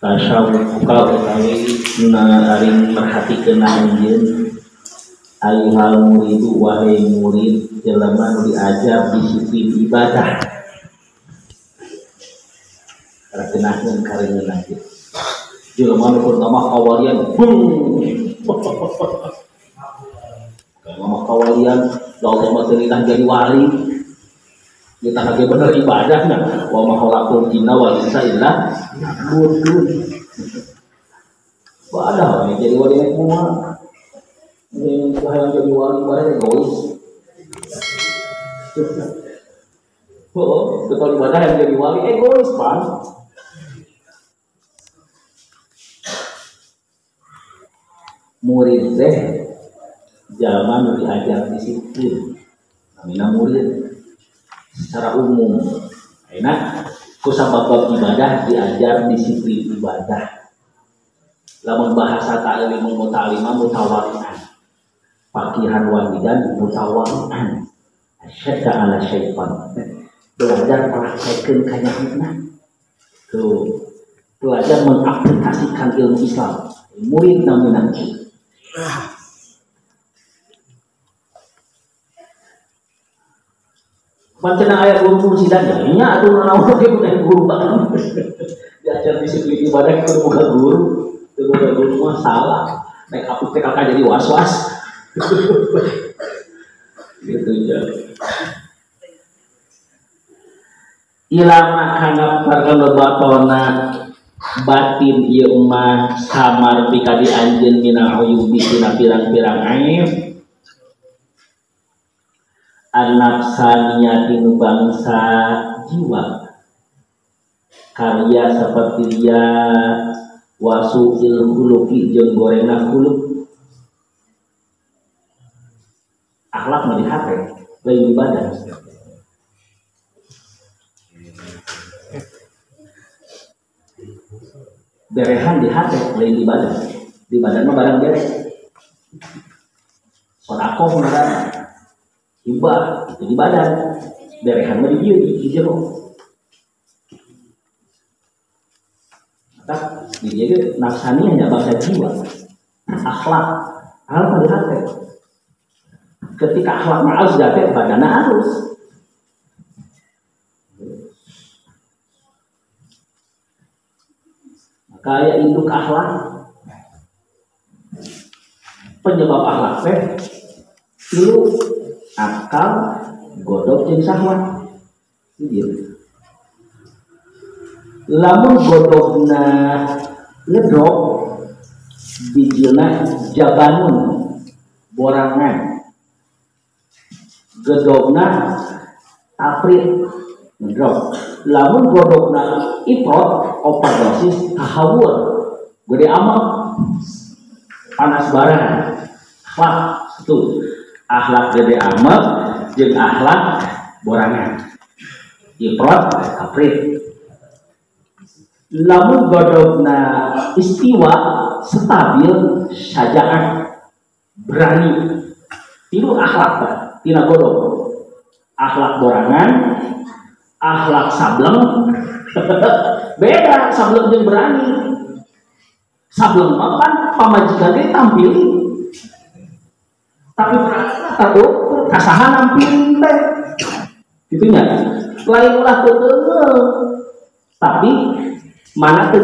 Tasawuf utawi ari merhatikeun anjeun ayyuhal muridu wahai murid jelema nu diajar disiplin ibadah. Rakenakeun kareungeunah ieu. Jelema nu pertama kawalian bung. Kalau kawalian da Allah mah teu jadi wali. Kita lagi bener ibadah nah wa ma khalaqul jinna wal insa illa liya'budun. Ibadah we jadi wali nek moal. Ini hayang jadi wali bare egois. Oh, betul ibadah yang jadi wali egois, Pak. Murid teh jalma nu diajar disiplin. Namina murid secara umum. Enak kusabab ibadah diajar disiplin ibadah. Lamun bahasa ta'lim muta'alima mutawarian. Faqihan wahidan mutawarian. Asyadda ala syaitan. Belajar praktekeun kanyahna. Tuh. Belajar mengaplikasikan ilmu Islam. Murid namina. Pancena aya guru mursidan ya nya atuh naon ge kudu guru banget. Diajar disiplin ibadah kudu boga guru, teu boga guru mah salah. Naik apik teh kakak jadi was-was. Gitu ya. Ilama kana perkara batin ieu mah samar pika di anjeun mina uyubi tina pirang-pirang aib. An-nafsaniyati nu bangsa jiwa karya seperti dia wasuil khuluqi jeung gorengna khuluq akhlak mah di hate lain di badan. Berehan di hate lain di badan. Di badan mah barang beres. Sedekah ngaranna hibah itu di badan, berehan mah di dieu di jero. Maka di dieu ge nafsani hanya bangsa jiwa, akhlak, akhlak di hati. Ketika akhlak mah alus di hati, badanna alus. Maka aya induk akhlak. Penyebab akhlak teh tilu akal, godog jeung syahwat. Ieu. Lamun godogna ngedrop bijilna jabanun borangan. Godogna afrit ngedrop. Lamun godogna ifrot overdosis tahawur. Gede amat panas barang. Akhlak itu. Akhlak gede amat jeung akhlak borangan ifrat afrit. Lamun godogna istiwa stabil sajaah berani tilu akhlak tina godog akhlak borangan akhlak sableng beda sableng jeung berani. Sableng mah pan pamajikan ge tampil tapi berani tahu kasahan nampilin teh gitunya lain ulah teu tapi mana teu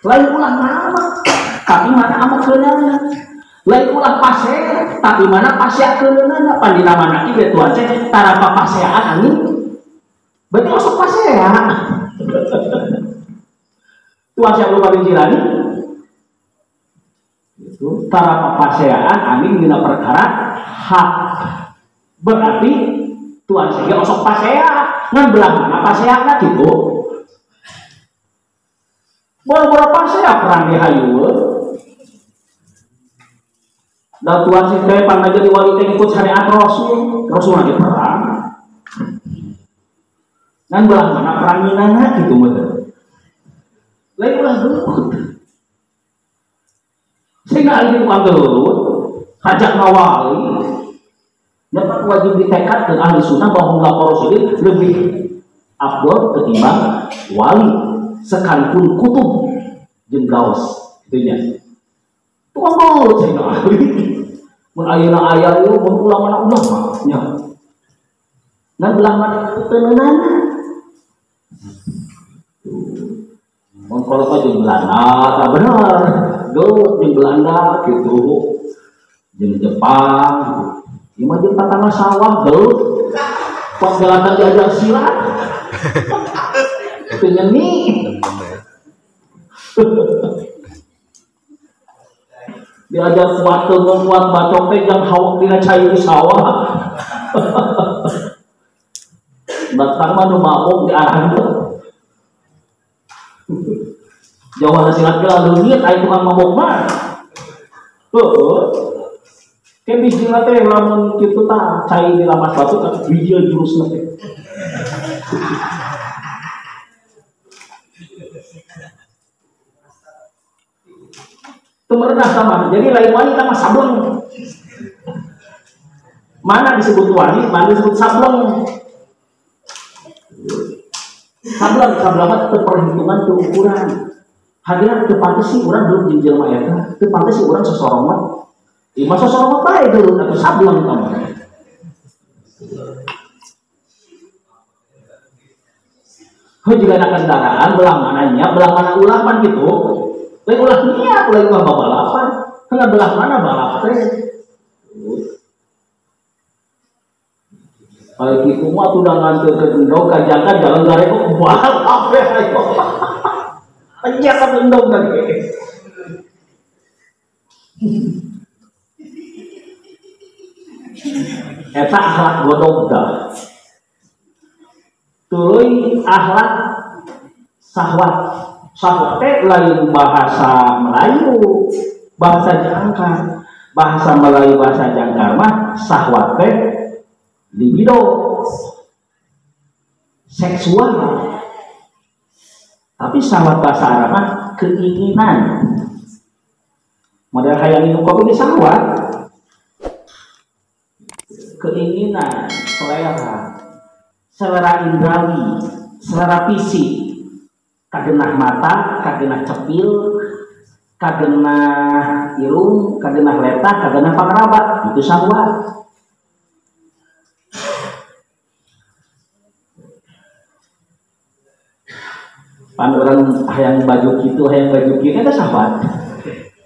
lain ulah nama tapi mana amekeunana lain ulah pasea tapi mana paseakeunana pandina mana ieu tuan teh tara paseaan angin berarti masuk pasea tuan siapa lupa dijilani itu tara papaseaan angin dina perkara hak berarti tuan saya osok pasea ngan belah mana paseana gitu boro-boro pasea perang di hayu da tuan saya pan jadi wali teh ikut syariat rasul rasul lagi perang ngan belah mana peranginana gitu mah lain ulah gelut. Sehingga ahli tukang gelut, hajat ngawali, dapat wajib ditekad dan ahli sunnah bahwa khulafaur rasyidin lebih afdol ketimbang wali. sekalipun kutub jeung gaos kitu nya. Tukang gelut Sayyidina Ali. Mun ayeuna aya ieu mun ulama ulama nya. Ngan belah mana teu mun kalau mah jeung Belanda, tak bener. Gelut jeung Belanda gitu. Jeung Jepang gitu. Ieu mah jeung tatangga sawah gelut. Panggalatan diajar silat. Teu nyeni. Diajar kuat teungeun kuat bacok teh jang hawak dina cai di sawah. Batang mah nu mabok diarahan teh. Jauh silat ge leungit aya tukang mabok mah. Heueuh. Ke bijilna teh lamun kitu tah cai di lamas batu tah bijil jurusna teh. Teu merenah sama. Jadi lain wanita mah sableng. Mana disebut wani, mana disebut sableng. Sableng, sableng mah teu perhitungan teu ukuran. Hadiran teu pantes sih urang gelut jeung jelema eta, teu pantes sih urang sosorong mah. Ieu mah sosorong mah bae gelut atuh sableng tah mah. Heuh juga na kendaraan belah mana nya, belah mana ulah pan kitu. Lain ulah niat, lain ulah babalapan. Heuh belah mana balap teh. Kalau kitu mah atuh da nganteurkeun endog ka jangka jalan gareko balap we ayo. Penyet atuh endog tadi. Eta akhlak godog dah. Tuluy akhlak sahwat. Sahwat teh lain bahasa Melayu, bahasa jangkar. Bahasa Melayu bahasa jangkar mah sahwat teh libido, seksual. Tapi sahwat bahasa Arab mah keinginan. Model hayang minum kopi ge sahwat. Keinginan, selera, selera indrawi, selera fisik. Kagenah mata, kagenah cepil, kagenah irung, kagenah letah, kagenah pangraba, itu sahwat. Pan orang hayang baju kitu, hayang baju kieu eta sahwat.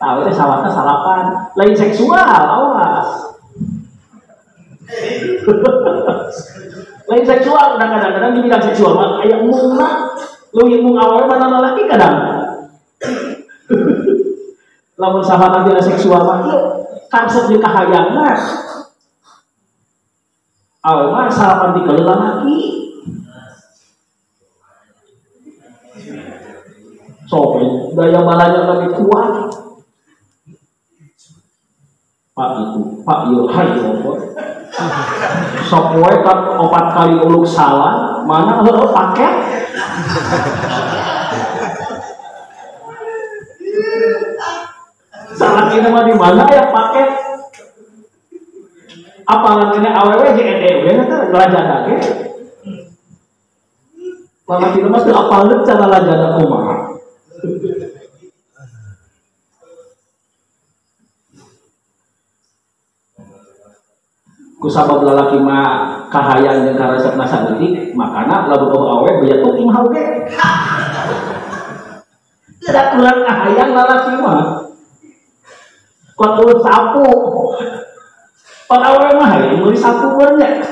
Tahu teh sahwatna salapan, lain seksual, awas. Lain seksual, kadang-kadang di bidang seksual mah aya umumna leuwih mung awewe mana lalaki kadang. Lamun sahwat dina seksual mah ieu karesep jeung kahayangna. Awewe mah salapan ti ka lalaki. Sok daya balanya lebih kuat. Pak itu, Pak ieu hayo. Sok we opat kali uluk salah, mana heueuh paket. Salah ini mah di mana ya paket? Apalan ini awewe JNE we teh lajada ge. Lalaki mah teu apaleun cara lajada kumaha. Kusabab lalaki mah kahayang jeung karesepna saeutik, makana lamun eueuh awewe beya tuh imah oge. Tidak kurang kahayang lalaki mah. Kuat urut sapu. Pan awewe mah hayang meuli sapu nya.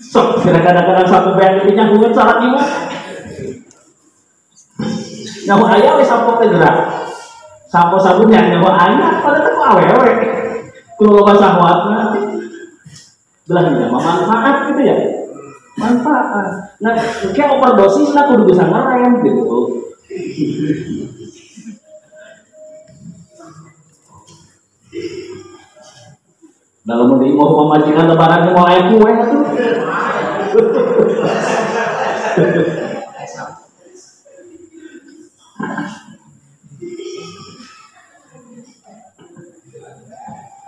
Sok kadang-kadang sapu beak dinya heueut salaki mah. Nyaho aya we sapu teh gerak. Sampo sabunnya nyawa anak pada teh awewe kudu loba sahwatna belahnya mah manfaat gitu ya, manfaat. Nah kayak overdosis lah kudu bisa ngerem gitu. Dalam mending mau pemajikan lebaran mau aya kue atuh.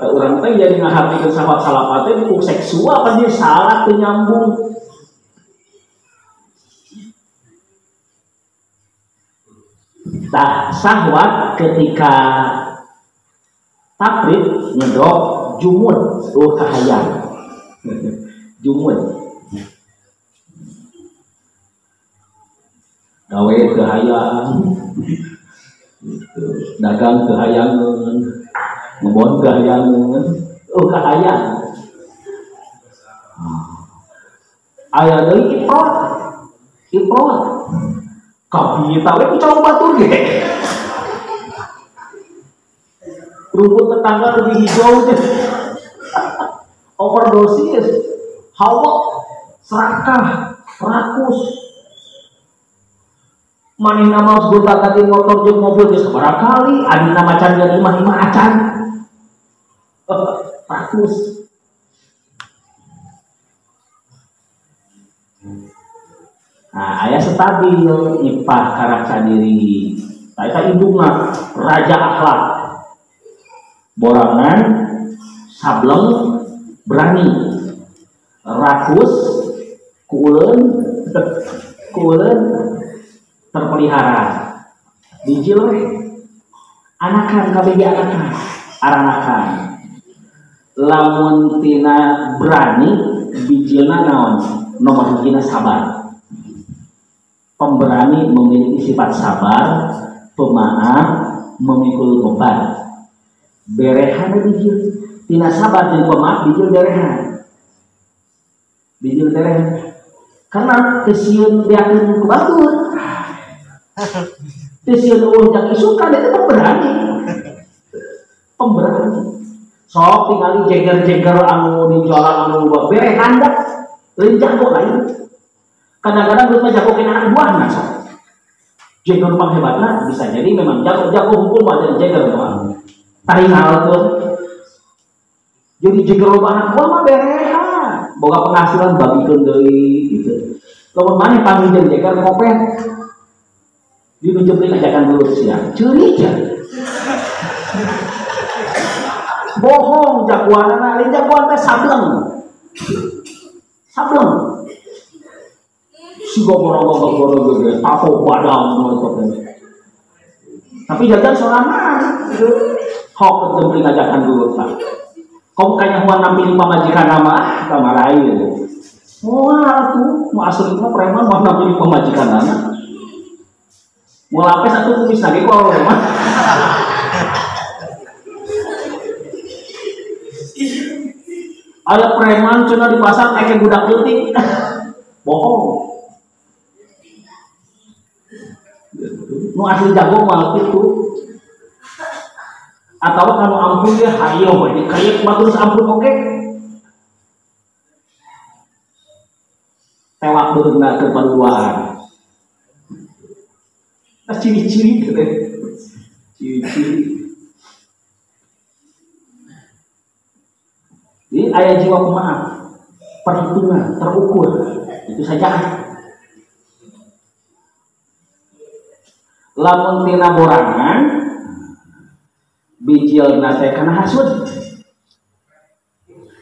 Orang Urang teh jadi ngahartikeun syahwat salapat teh ku seksual pasti salah teu nyambung. Tah syahwat ketika taprit ngedrop jumud kahayang. Jumud. Gawe kahayang. Dagang kahayangan, ngebon kahayangan, kahayang. Aya deui iprot. Iprot. Kabita we ku cowok batur ge. Rumput tetangga lebih hijau deh. Overdosis, hawa, serakah, rakus. Manehna mah gonta-ganti motor jeung mobil geus sabaraha kali, adina macan jadi imah-imah acan. Rakus. Nah, aya stabil ipah karaksa diri. Tah eta indungna raja akhlak. Borangan, sableng, berani. Rakus, kuuleun, kuuleun terpelihara. Bijil we. Anakan kabeh anakan, aranakan. Lamun tina berani bijilna naon? Nomor hijina sabar. Pemberani memiliki sifat sabar, pemaaf, memikul beban. Berehan bijil. Tina sabar jeung pemaaf bijil berehan. Bijil berehan. Karena teu sieun beakeun ku batur. Teu sieun eueuh jang isukan eta pemberani. Pemberani. Sok tingali jeger-jeger anu di jalan anu berehan dah. Lain jago lain. Kadang-kadang geus mah jago kena anak buahna sok. Jeger panghebatna bisa jadi memang jago-jago hukum mah jadi jeger mah. Taringal tuh. Jadi jeger loba anak buah mah berehan. Boga penghasilan bagikeun deui gitu. Lamun maneh panggil jeung jeger kopet. Di nu jempling ajakan gelut sia. Ceuri sia. Bohong jagoanana, lain jagoan teh sableng. Sableng. Si gogoro-gogoro gede, tapo badang gitu. Tapi jajan sorangan gitu. Hok jempling ajakan gelut tah. Kau kanyahoan nampilin pamajikan nama sama lain. Wah tuh, mau asli mah preman mau nampilin pamajikan nama. Mau lapes atuh kumis lagi kok preman. Ada preman cenah di pasar kayak budak leutik. Bohong. Nu asli jago mah kitu. Atau kalau ampun dia hayo we dikayeuk mah terus ampun oge. Tewak beurna ke paduan. Nah, ciri-ciri gitu. Ciri-ciri. Jadi ayat jiwa pemaaf, perhitungan, terukur, itu saja. Lamun tina borangan bijil teh kana hasud.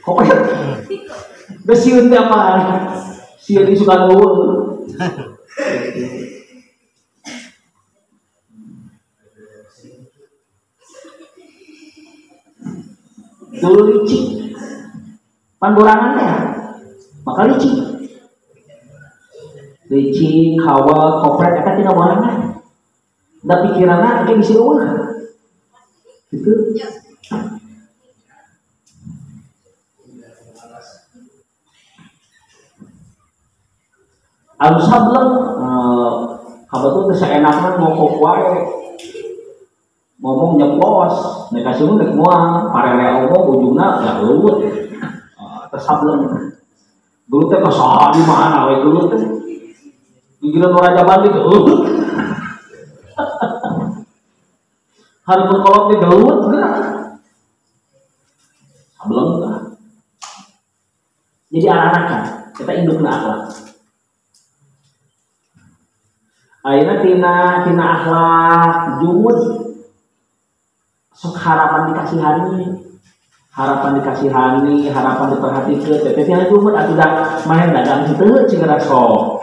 Kopet. Besieun teh apaan? Sieun suka eueuh. Dulu licik. Pan borangan teh maka licik. Licik, hawa, kopret eta tina borangan. Da pikiranna engke bisi eueuh. Gitu. Anu sableng kabetul teh saenakna ngokok wae. Ngomong nyeplos, nek kasieun rek moal, parele omong ujungna ya leuweut. Teh sableng. Dulu teh kasaha di mana we dulu teh. Gigireun Raja Bali geuleuh. Hari berkolot teh geuleuh geura. Sableng tah. Jadi anak-anak kita indukna akhlak. Ayeuna tina akhlak jumud sok harapan dikasihani. Harapan dikasihani, harapan diperhatikeun, teteh teh jumud atuh da main dagang henteu cing sok.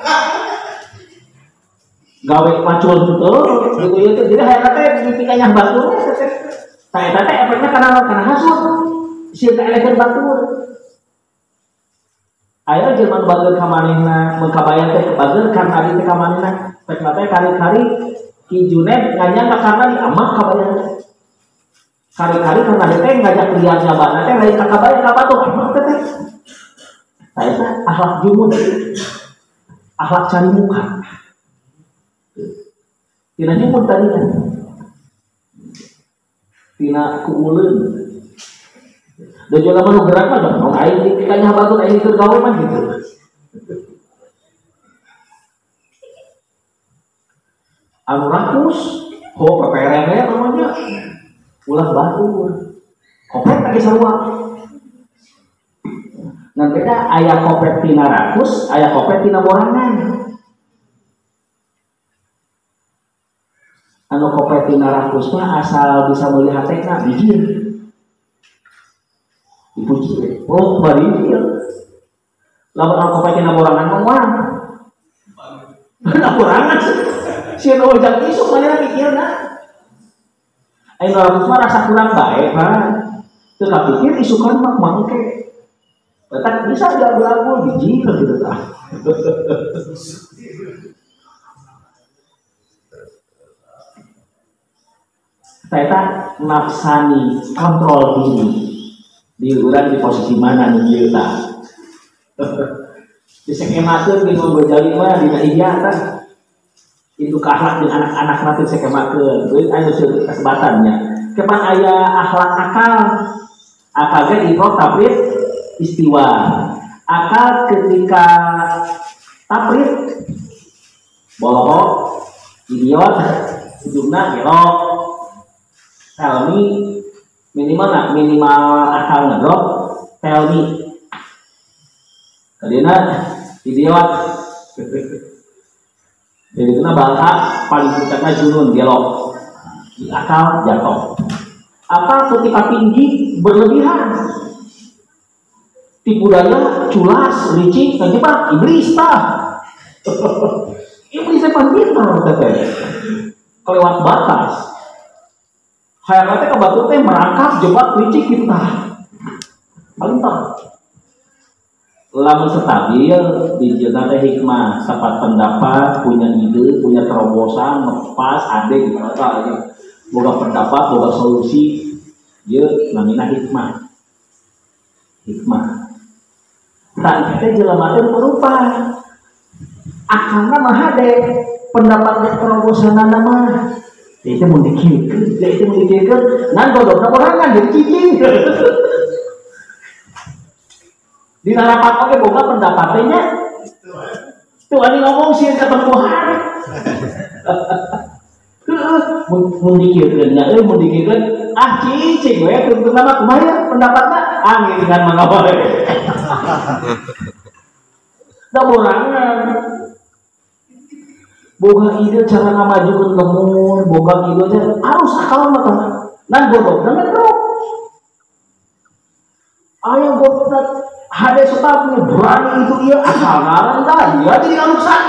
Gawe macul henteu gitu ieu teh jadi hayang teh dipikanyah batur teteh. Tah eta teh efekna kana hasud. Sieun kaelekeun batur. Aya jelema bager ka manehna, mun kabayan teh bager karena ari teh ka manehna, pekna teh kari-kari Ki Juned nganyang ka karena di amak kabayan teh. Kari-kari karena teh ngajak liar nyabana teh lain ka kabayan ka batur amak teh teh. Tah eta akhlak jumud. Akhlak cari muka. Tina jumud tadina. Tina kuuleun. Da jelema nu gerak mah dong aing dikanyah batur aing keur gawe mah gitu. Anu rakus, ho peperene namanya. Ulah batur. Kopet lagi sarua. Ngan beda aya kopet tina rakus, aya kopet tina borangan. Anu kopet tina rakus mah asal bisa meuli hatena bijil. Dipuji. Oh, barijil. Lamun anu kopet tina borangan mah moal. Nah, borangan. Sieun eueuh jang isuk manehna mikirna. Ayo rakus mah rasa kurang baik, Pak. Teu kapikir isukan mah mangke. Batak bisa diagu-agu bijil gitu tah. Eta nafsani, kontrol diri. Di urang di posisi mana nu ieu tah. Disekemakeun di Imam Ghazali mah dina Ihya tah. Itu ke akhlak jeung anak-anak nanti sekemakeun. Duit anu seueur kasebatannya. Kepan aya akhlak akal. Akal ge ifrat tafrid istiwa. Akal ketika tafrid bohong, idiot, ujungna gelo. Tell me minimal nak minimal akal ngedrop tell me. Kadina idiot. Jadi kena balha paling puncaknya junun gelok. Di akal jatuh. Akal ketika tinggi berlebihan. Tipu daya, culas, licik, terjebak, iblis tah. Iblis emang pintar teteh. Kelewat batas. Hayang teh ka batur teh merangkap, jebak, licik gitu tah. Paling tah. Lamun stabil, bijilna teh hikmah, tepat pendapat, punya ide, punya terobosan, pas, ade gitu tah. Boga pendapat, boga solusi, ieu namina hikmah. Hikmah. Tak teh jelema teh merupa. Akalna mah hade, pendapatna terobosanana mah. Itu mun dikirikeun, itu mun dikirikeun, ngan godogna borangan jadi cicing. Di rapat oge boga pendapatnya. Tuh ani ngomong sieun katempuhan. Heeh, mun dikirikeun nya euy mun dikirikeun ah cicing we tungtungna mah kumaha ya pendapatna ah ngiringan mah wae. Da borangan. Boga ide cara ngamajukeun lemur, boga ide teh harus akal mah tah. Ngan godogna ngedrop. Aya godogna hade stabil berani itu ieu akal ngaran dia jadi ngaruksak.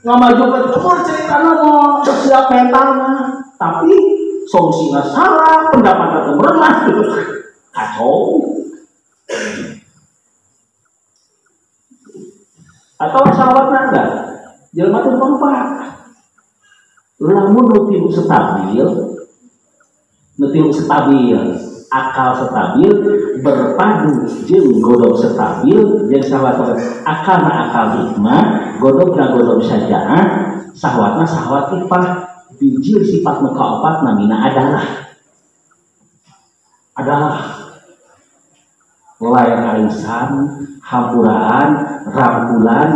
Ngamajukeun lemur ceritana mah siap mentalna, tapi solusina salah, pendapatna teu merenah. Kacau. Atau sahabatna enggak? Jelema teh rupa. Lamun nu tilu stabil, nu tilu stabil, akal stabil berpadu jeung godog stabil jeung sahwat. Akalna akal hikmah, godogna godog sajaah, sahwatna sahwat ifah. Bijil sifat nu kaopat namina adalah. Adalah lain arisan, hampuraan, rangkulan,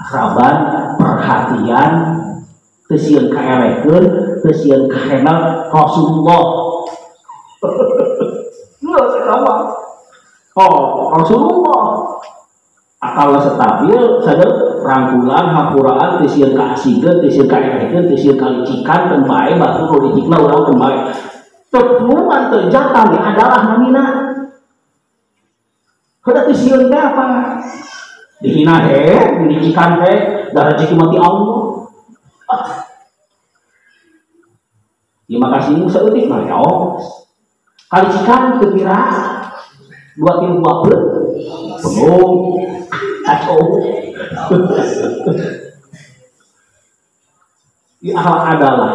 raban, perhatian, teu sieun kaelekeun, teu sieun kahenal Rasulullah. Geus sakawa. Oh, Rasulullah. Akal stabil, sadar rangkulan, hampuraan, teu sieun kaasikeun, teu sieun kaelekeun, teu sieun kalicikan, teu bae batur nu licikna urang teu bae. Tepulungan terjata adalah namina. Kada teu sieun teh apa? Dihina heh, dilicikan heh, da rezeki mati Allah. Terima kasih saeutik mah ya. Kalicikan teu pira 2 tilu 2 penuh kacau. Di akhlak adalah.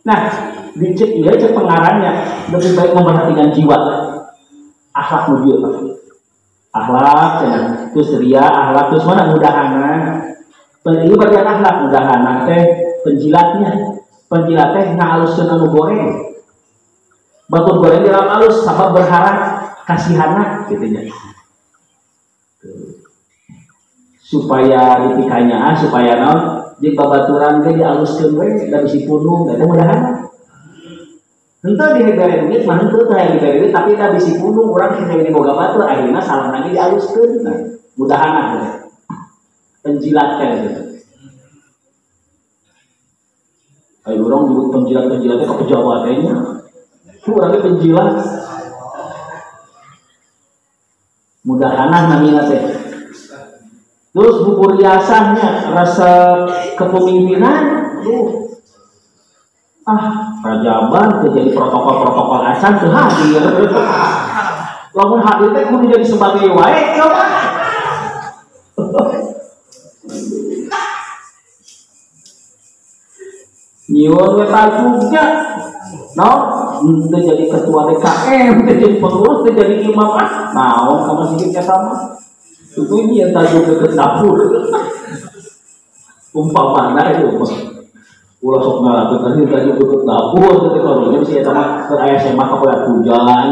Nah, dicek ieu cek pengarangnya lebih baik memperhatikan jiwa. Akhlak nu dieu tah. Akhlak cenah terus ria, akhlak terus mana mudahana. Ieu bagian akhlak mudahana teh penjilatnya. Penjilat teh ngahaluskeun anu goreng. Batur goreng di dalam alus sabab berharap kasihana kitu nya. Supaya dipikanya supaya naon jeung babaturan teh dialuskeun we da bisi punung da mudahana. Henteu dibere duit mah henteu teh dibere duit tapi da bisi punung urang hese diboga batur akhirna salamna ge dialuskeun. Nah, mudahana teh. Penjilat teh gitu. Ayo orang nyebut penjilat-penjilatnya ke pejabat nya. Itu orangnya penjilat. Mudahanah namina teh. Terus bubur riasahnya rasa kepemimpinan. Duh. Ah, rajaban teh jadi protokol-protokol acan teu hadir. Lamun hadir teh kudu jadi sebagai wae coba. Nyiun we tajuknya. No, teu jadi ketua DKM, teu jadi pengurus, teu jadi imam ah. Naon ka masjid eta mah. Itu ini yang tajuk deket dapur. Umpamana itu mah. Ulah sok ngalakeun tadi tajuk deket dapur teh karunya bisi eta mah keur aya semak ka poe hujan.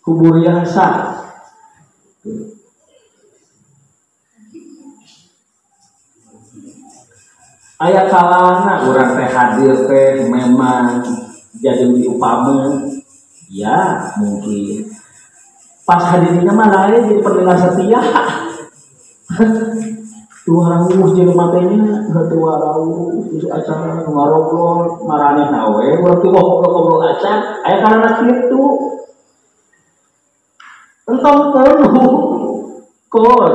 Kubur yasa. Aya kalana urang teh hadir teh memang jadi upama ya mungkin pas hadirnya mah lain jadi pendengar setia. Tua rawuh jelema teh nya tua rawuh geus acara ngarobrol maranehna we urang teh ngobrol-ngobrol acan aya kalana kitu entong penuh kon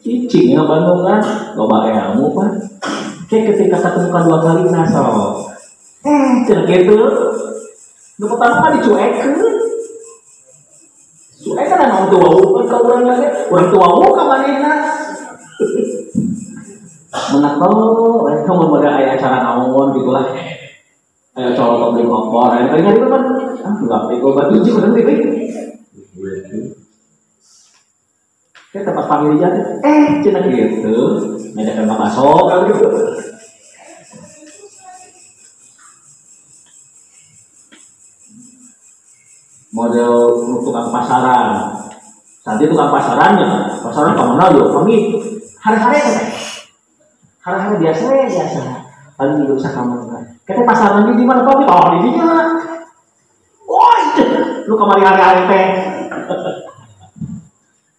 cicing Bandungan loba ilmu pak. Kayak ketika ketemu kedua kali nasol, cenah gitu, nu pertama kan dicuekeun, cuek kan anu tua kan ka urang lagi, urang tua ka manehna. Menak tau, mereka mau modal aya acara naon gitu lah, aya acara publik kompor, aya kali kali kan, ah nggak bego batu sih berhenti deh. Kayak tempat panggil aja, cenah gitu, ngajakan masuk kan gitu. Model tukang pasaran, saat itu tukang pasarannya, pasaran kamu yo, kami hari-hari kan, hari-hari biasa biasa, paling juga bisa kamu kan. Kita pasaran di mana kau? Oh di sini lah. Woi, lu kemari hari-hari teh.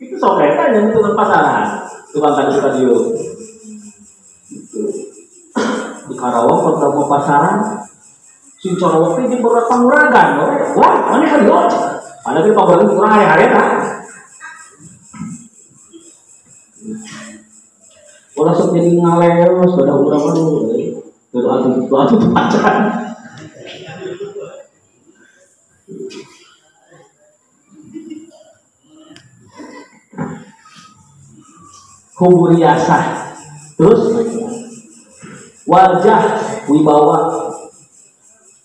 Itu sok eta yang tukang pasaran, tukang tadi radio. Di Karawang kalau mau pasaran, sing Karawang teh jeung berat panguragan, wah, mana kan yo. Padahal di panguragan kurang hari-hari tah. Ulah sok jadi ngaleos, pada urang mah euy. Teu atuh pacaran. Kubur riasah. Terus wajah wibawa.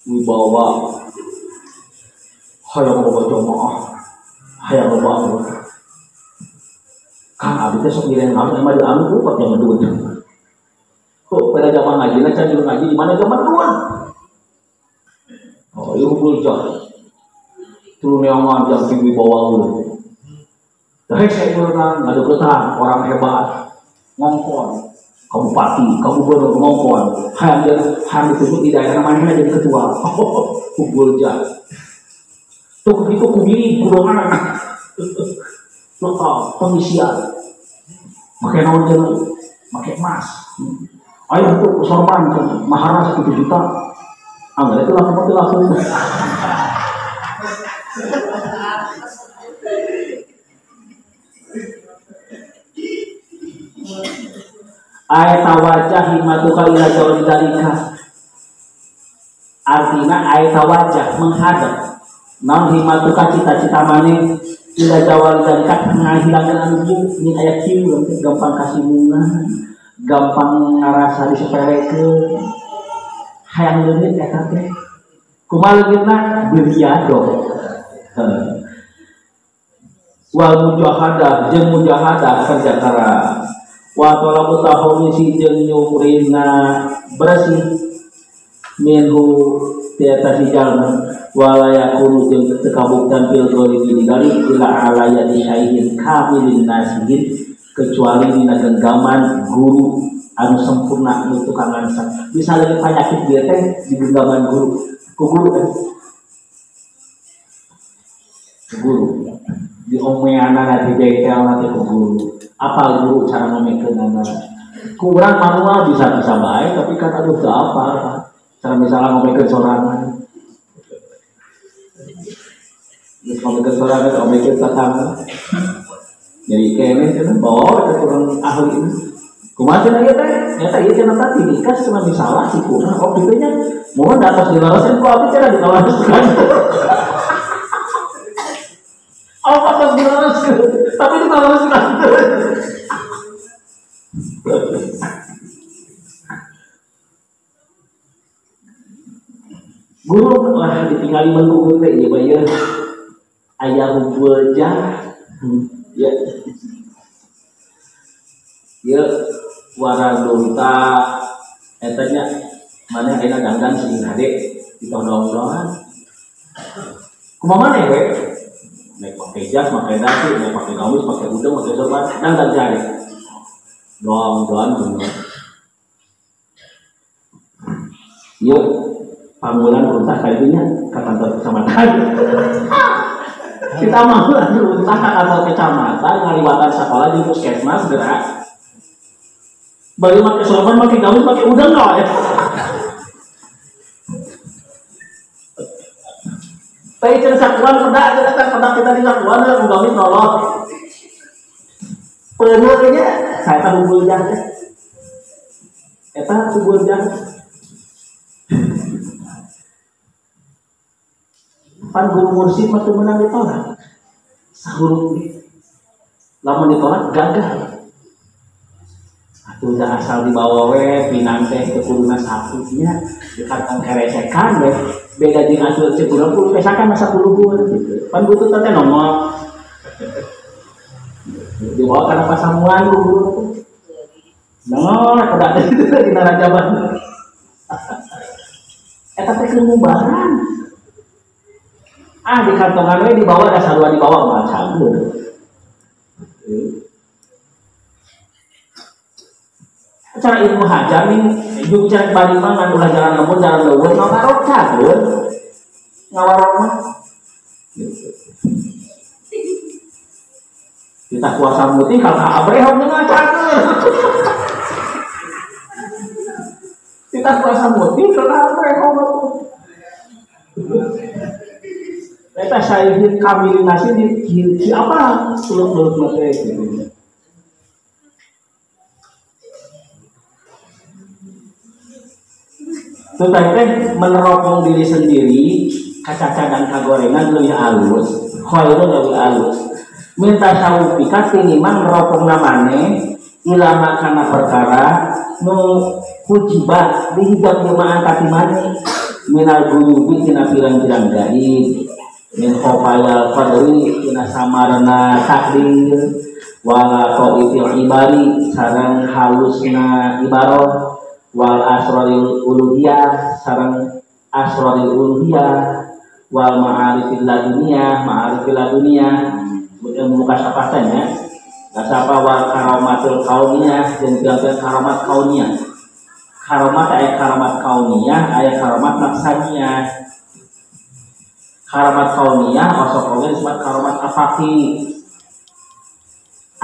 Wibawa. Hayang loba jamaah. Hayang loba anggota. Kang abdi teh sok ngiring anu emang di anu ku pat zaman duit. Kok pada zaman ngaji na can ngaji di mana zaman duit. Oh, ieu hubul jah. Turun neangan jam wibawa lu. Dahek saya berenang, ngadeukeutan orang hebat, ngongkon, kamu bupati, kamu gubernur ngongkon, hayang hayang ditunjuk di daerah mana jadi ketua. Hubul jah. Tuh itu kubili kudongan. Lokal pengisian. Make naon jeung make emas. Ayo tuh sorban mahar 1 juta. Anggar itu langsung langsung. Ayat tawajjah himatuka ila jawri dalika. Artinya ayat tawajjah menghadap. Naon himatuka cita-cita maneh ila jawri dalika ngahilangkeun anu kieu ini aya kieu gampang kasinggungan, gampang ngarasa disepelekeun. Hayang leungit eta teh. Kumaha leungitna beriadoh. Wal mujahadah jeung mujahadah kerja keras. Wa talabu tahawisi jeung nyuprina bersih minhu ti eta si jalma wala yakunu jeung teu kabuktian fil ghalibi digali ila ala yadi syaihin kamilin nasihin kecuali dina genggaman guru anu sempurna nu tukang ngansang. Misalnya penyakit dia teh di genggaman guru, ku guru kan? Guru di omeana di bengkel nanti ku guru. Apa guru cara ngomekeunana? Ku urang manual bisa-bisa bae tapi kan aduh teu apa cara misalnya ngomekeun sorangan. Geus ngomekeun sorangan ngomekeun tatangga. Jadi kene cenah bawa teh kurang ahli ini. Kumaha cenah ieu teh? Nyata ieu cenah tadi dikas cenah misalah si kurang. Oh kitu nya. Mohon da atos dilorosin ku abdi cenah dikaloroskeun. Oh atos diloroskeun, tapi dikaloroskeun. Guru wah ditinggali menggugur teh ieu bae aya hubbul jah. Ya. Ya waradunta eta nya maneh ayeuna dangdan sing hade ditodong-dodongan. Kumaha maneh we? Naik pakai jas, pakai dasi, naik pakai gamis, pakai udeng, pakai sorban, dangdan si hade. Dong-dong bener. Yuk panggulan runtah kayunya ke kantor kecamatan. Kita mau runtah ke kantor kecamatan, ngaliwatan sekolah di puskesmas gerak. Bari pakai sorban, pakai gamis, pakai udang kok ya. Tapi cen sakuan pedak, kita pedak kita di sakuan ya gamis noloh. Penuh kayaknya saya tahu buljah teh. Eta buljah. Pan guru mursyid mah teu meunang ditolak. Sahuruf lamun ditolak gagal. Atuh da asal dibawa we pinang teh teu kuduna satunya dikantong keresekan we beda jeung atuh cek urang kudu pesakan masa kuluhur gitu. Pan butuh teh nomor. Dibawa kana pasamuan ku guru teh. Nongol pedak teh dina rajaban. Eta teh keur ngubaran. Ah di kantongan we dibawa da sarua dibawa mah cagur. Cara Ibnu Hajar nih, jeung cara bari mah ngan ulah jalan lembur jalan leuweung ngawarok cagur. Ngawarok mah. Kita kuasa mutih kalau ka Abraham mah cagur. Kita kuasa mutih kalau ka Abraham mah. Eta sayyid kamilin nasi di apa? Suluk-suluk mate gitu. Tetapi meneropong diri sendiri, kacaca dan kagorengan lebih halus, khairun lebih halus. Minta sawupika tinimbang neropong namane ilama kana perkara nu hujibat dihijab nyemaan katimane minal guyubi tina pirang-pirang gaib min khofayal qadri tina samarna takdir wala qaitil ibari sareng halusna ibaroh wal asraril uluhiyah sareng asraril uluhiyah wal ma'arifil laduniyah ma'arifil laduniyah ilmu mukasyafahnya kasapa wal karomatul kauniyah jeung pirang-pirang karomat kauniyah. Karomat aya karomat kauniyah aya karomat nafsaniyah. Karomat kauniyah osok oge disebut karomat afaqi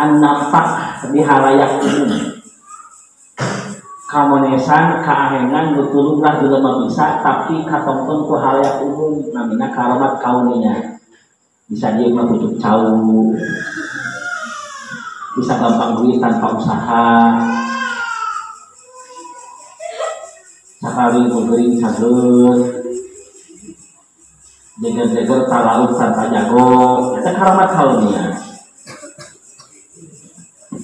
an-nafaq di halayak umum. Kamonesan kaahengan nu lumrah jelema bisa tapi katongton ku halayak umum namina karamat kauninya. Bisa dia mah pucuk cau, bisa gampang duit tanpa usaha, sakali geuring cageut, jeger-jeger talaut tanpa jago, eta karamat kauniah.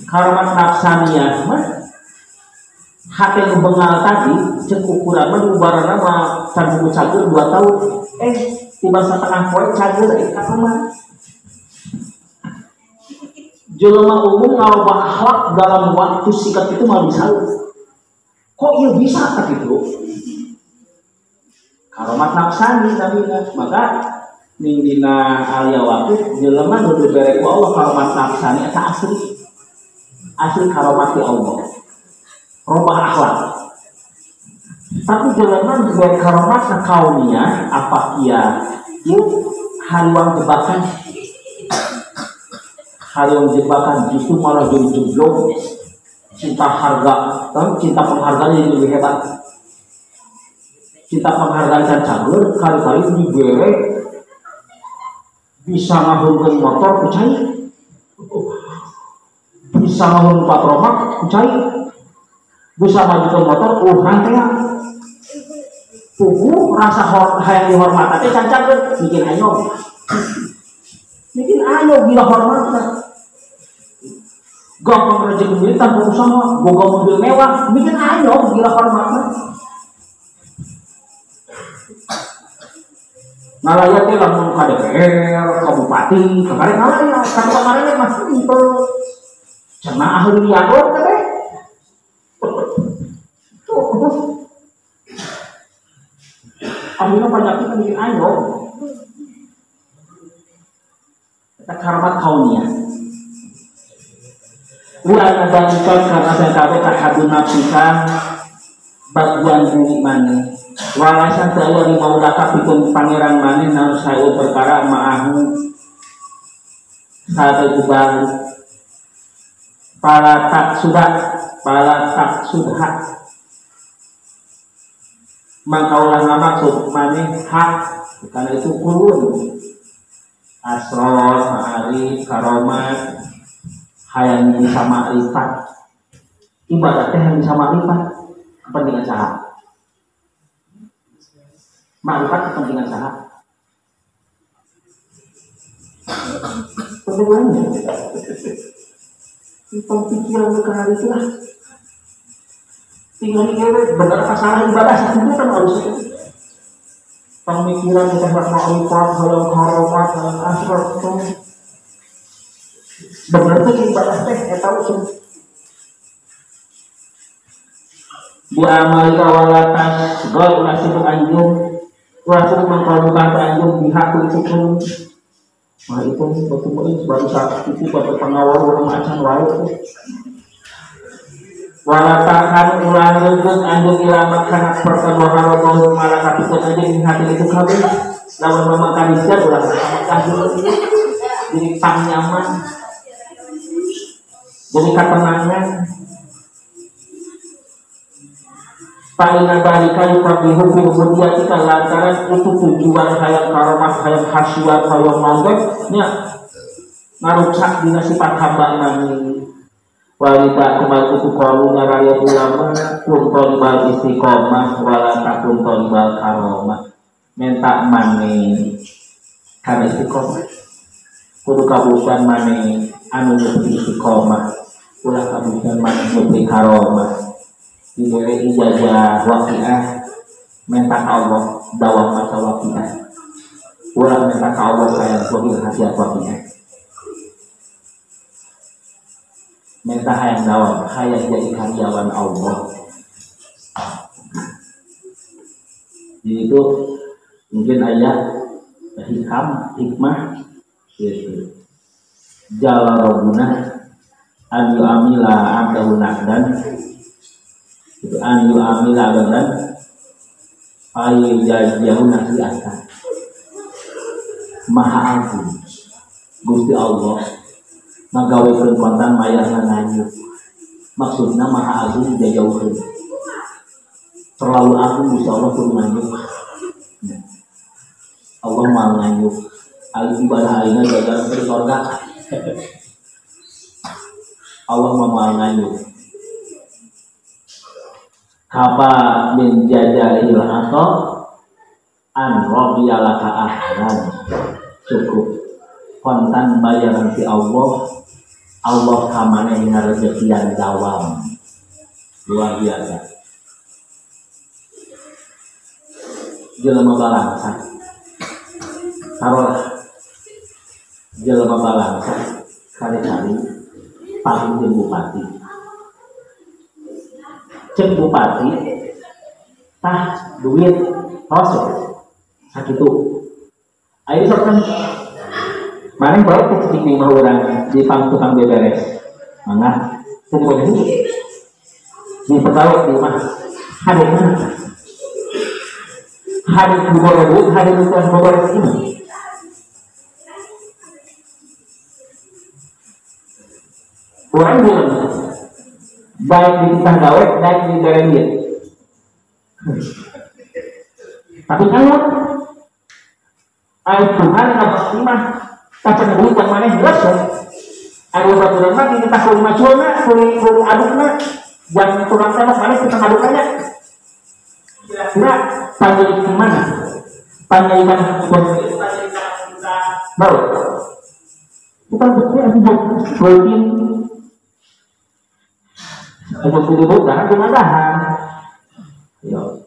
Karamat nafsaniah mah hate nu bengal tadi cek ukuran mah ubarana mah can buku cager 2 tahun, tiba satengah poe cager eta mah. Jelema umum ngarobah akhlak dalam waktu singkat itu malah bisa. Kok iya bisa tak itu? Karomat nafsani namina. Maka ning dina alia waktu jelema nu dibere ku Allah karomat nafsani eta asli. Asli karomat ti Allah. Robah akhlak. Tapi jelema nu dibere karomat kauniah apa kia? Ieu hariwang jebakan. Hariwang jebakan justru malah jadi jeblok. Cinta harga, cinta penghargaan yang lebih hebat. Cinta penghargaan dan cager kali-kali dibere bisa ngahurkeun motor kucai, bisa ngahurkeun patromak kucai, bisa majukeun motor rantea. Puguh rasa hayang dihormat teh can cager bikin ayo. Bikin ayo gila hormat. Gampang rezeki duit tanpa usaha, boga mobil mewah, bikin ayo gila hormatna. Ngalaya teh lamun ka DPR, ka bupati, kemarin ngalaya, ka kemarin mah henteu. Cenah ahli liago teh. Tuh. Akhirnya banyak bikin ayo. Eta karamat kauniah. Wa dalika karena saya tahadu nafsika bagian diri maneh. Walasan teu aya maulaka pikeun pangeran maneh naon saeu perkara ma'ahu satu bal pala tak sudah pala tak sudha mangka ulah ngamaksud maneh hak karena itu kulun asror ma'arif karomat hayang bisa makrifat ibadah teh hayang bisa makrifat kepentingan saha makrifat kepentingan saha kepentingannya pikiran ke hari itu lah tinggal mikir bener apa salah ibadah satu kan harus itu pemikiran kita makrifat hayang karomat hayang asror bener teh ibadah teh eta usul bu amalika walatas gol ulah sibuk anjung ulah sibuk mangkalukan anjung pihak itu mah itu betul-betul baru saat itu baru pengawal urang acan wae walatakan ulah reugeut anjung ilamat kana perkara wa malah kapikeun anjing hati itu kabeh lamun mamakan sia ulah mamakan jadi pangnyaman jadi ketenangan. Fa'ina dalika yuqabihu fi ubudiyatika lantaran itu tujuan hayang karomah hayang khasiat hayang mawdek nya ngaruksak dina sifat hamba mani walita kumal kutu qalu ngaraya ulama kun thalibal istiqomah wala takun thalibal karomah minta mani kana istiqomah kudu kabutuhan mani anu nyebut istiqomah ulah kabutuhan mani nyebut karomah diberi ijazah waqiah minta Allah dawam masa waqiah ulah minta ka Allah sayang wakil hasiat waqiah minta hayang dawam hayang jadi karyawan Allah. Jadi itu mungkin ayat hikam hikmah gitu jala robbuna an yu'amila abdahu naqdan itu an yu'amila abdan ayu jajahu nasi'atan maha agung Gusti Allah ngagawekeun kontan mayarna nganyuk maksudna maha agung jajauheun Terlalu agung Gusti Allah kudu nganjuk. Allah mau nganjuk. Ai ibadah ayeuna gagal di surga. Allah mau nganjuk. Kafa min jajalil atau an radiyalaka ahlan. Cukup kontan bayaran ti Allah. Allah kamane ngarejekian dawam. Luar biasa. Jelema balangsa taruhlah jelema balangsa kali-kali paling jeung bupati cek bupati tah duit tos sakitu ayo sok kan maneh bae teh cicing di imah urang di pang tukang beberes mangga teu diboga duit di pegawai di imah hade mana hari bogor duit, hari tukang bogor ini. Orang bilang, baik di tukang gawe, baik di barang dia. Tapi kalau air Tuhan nggak mah, tak duit yang mana jelas ya. Air baturan mah kita kulit maculna, kulit adukna, buat tukang tembak mana kita aduknya. Kira-kira panggil kemana? Panggil mana? Bau. Kita betul aku buatin. Aku kudu buka, aku ngadahan. Yo.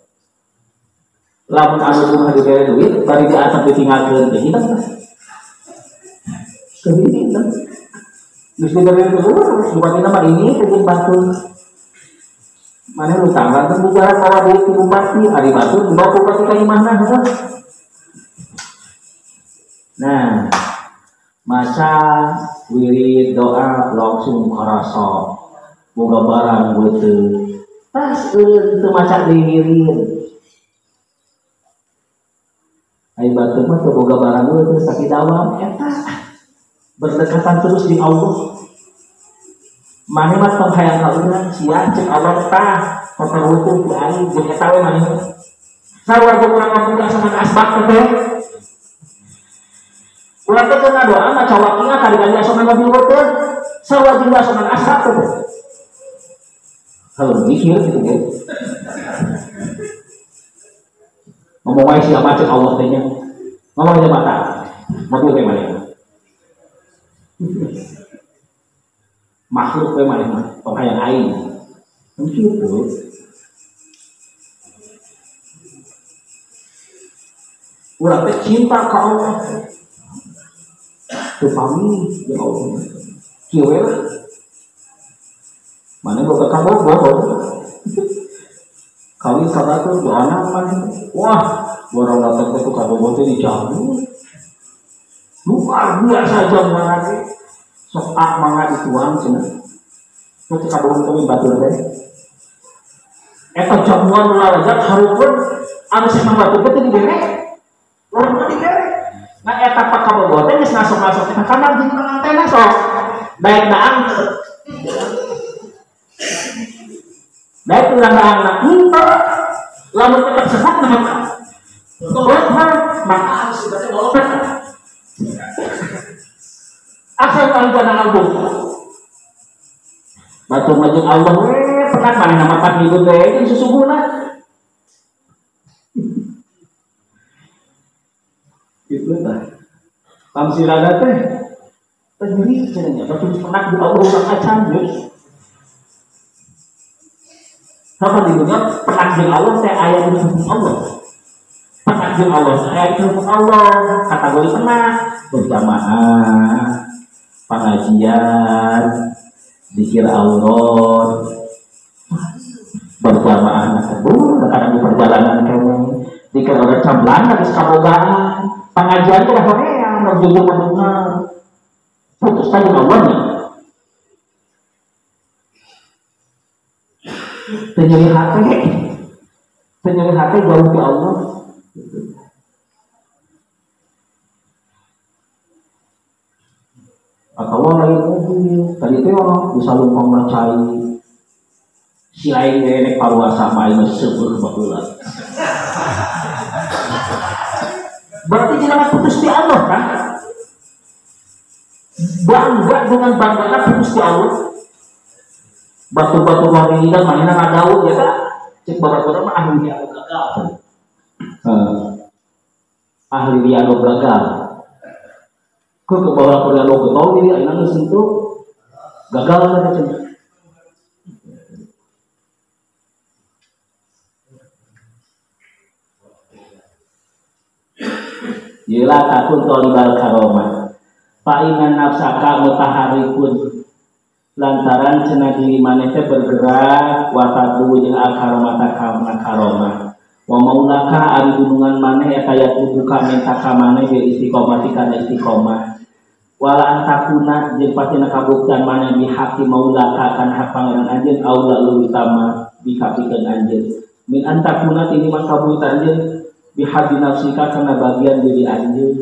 Lamun anu rumah diberi duit, bari di atap ditinggalkeun teh kita. Sendiri kan. Geus diberi duit, bupati nama ini teh batu. Mana lu tanggal kan bukan bawa duit ke bupati, hari batu dibawa bupati ke imahna heuh. Nah, masa wirid doa langsung karasa boga barang beuteung. Tas eureun teu maca deui wirid. Ai batu mah teu boga barang beuteung sakit dawam eta. Berdekatan terus di Allah. Mane mah tong hayang ka urang sia cek Allah tah kotor hukum ku aing jeung eta we maneh. Sarua jeung urang ngabuka sama asbak teh. Urang teh keur ngadoa maca waqiah kali-kali asongan mobil teh. Sarua jeung asongan asbak teh. Heuh mikir kitu ge. Ngomong wae sia mah cek Allah teh nya. Ngomong aja mata. Mobil teh maneh. Makhluk we maneh mah tong hayang aing. Kitu. Urang teh cinta ka Allah. Teu pamih jeung Allah. Kieu we lah. Maneh boga kabogoh. Kawin ka batur doana maneh. Wah, borong datang teh ku kabogoh teh dijamu. Luar biasa jamuan teh. Sok ah mangga dituang cenah. Teu kabogoh teh batur teh. Eta jamuan nu lalajak hareupeun anu sama batur teh dibere. Urang mah dibere. Nah eta pak kabogoh teh geus ngasok-ngasok ka kamar jeung pangantena sok. Daek daang teu. Daek urang daang na henteu. Lamun tetep sehat mah maka harus dibaca bolong. Asal al-jannah al-buk. Batur mah jeung Allah we pekat manehna mah pat ngikut we jeung susuhuna. Kitu tah. Tamsirana teh teh nyeri cenah nya batur penak di Allah urang acan geus. Sapa di dunya penak jeung Allah teh aya di hukum Allah. Penak jeung Allah aya di hukum Allah, kategori penak berjamaah, pengajian, zikir Allah, berjamaah nakebun, kadang di perjalanan kene, dikir orang camblan geus kabogaan, pengajian teh hoream, jujur mendengar. Putus tadi Allah nya. Teu nyeri hati jauh ti Allah. Atau lain mobil tadi teh bisa lumpang macai Si lain nenek paruasa mah aing seubeuh baheula. Berarti jangan putus di Allah kan? Bangga dengan bangga putus di Allah. Batu-batu wangi dan mainan ngadaun ya kan? Cek bapak-bapak mah ahli dialog gagal. Ahli dialog gagal. Kok ke bawah dialog getol dia ayeuna geus itu gagal kan cenah. Yelah takun tolibal karomah. Paingan nafsaka mutaharikun lantaran cenah diri maneh teh bergerak wa tadu jeung al karomata kana karomah. Wa maulaka ari gunungan maneh eta yatubuka minta ka maneh bil istiqomati kana istiqomah. Wala antakuna jeung pastina kabuktian maneh bihaqi maulaka kana hak pangeran anjeun aula leuwih utama dikapikeun anjeun. Min antakuna tinimbang kabuktian anjeun bihaddi nafsika kana bagian diri anjeun.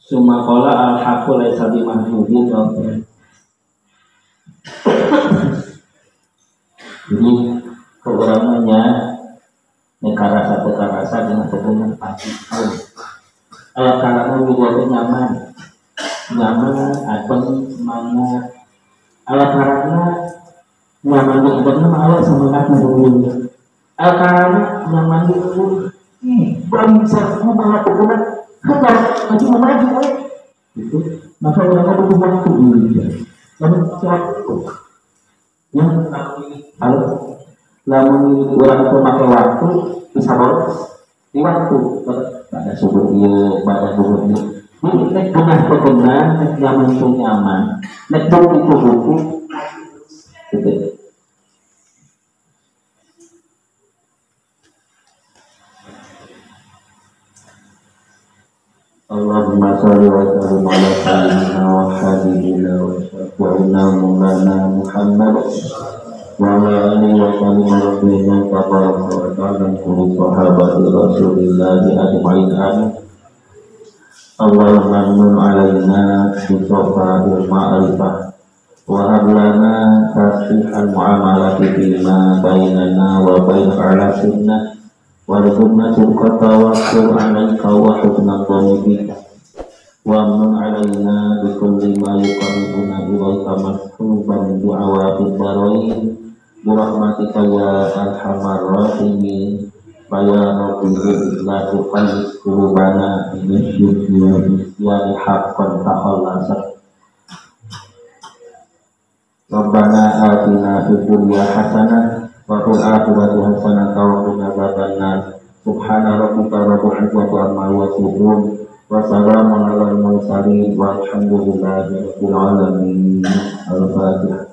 Summa qala al haqqu laisa bimahjubin. Jadi keuramanya nek karasa teu karasa dengan hubungan pasti. Al karana wilayah nyaman. Nyaman adem semangat. Al karana nyaman ademna mah awak semangat dulu. Al karana nyaman dulu. Bangsa kumaha hubungan hendak maju maju we. Gitu. Maka urang butuh waktu dulu. Lamun waktu. Ya, halo. Lamun urang teu make waktu bisa boros di waktu. Pada subuh ieu, pada subuh ieu. Jadi nek bunah pegunah, nek nyaman teu nyaman, nek bukti ku buku. Gitu. Allahumma sholli wa sallim ala sayyidina wa habibina wa syafi'ina maulana Muhammad wa ala alihi wa sahbihi rabbina tabaraka wa ta'ala kulli sahabati rasulillahi ajma'in amin. Allahumma nun alaina bi safa'il ma'rifah wa hab lana tasihal muamalati fima bainana wa bain ala sunnah warzuqna sidqa tawakkul 'alaika wa husna dhanni bika wa amnun 'alaina bi kulli ma yuqarribuna ilaika mashuban du'awati darain bi rahmatika ya arhamar rahimin. Fa ya rabbi la tuqallis qulubana bi syirki wa isyani haqqan takhallasat. Rabbana atina fid dunya hasanah wa fil akhirati hasanah wa qina adzabannar. Subhana rabbika rabbil izzati amma yasifun wa salamun alal mursalin walhamdulillahi rabbil alamin. Al-Fatihah.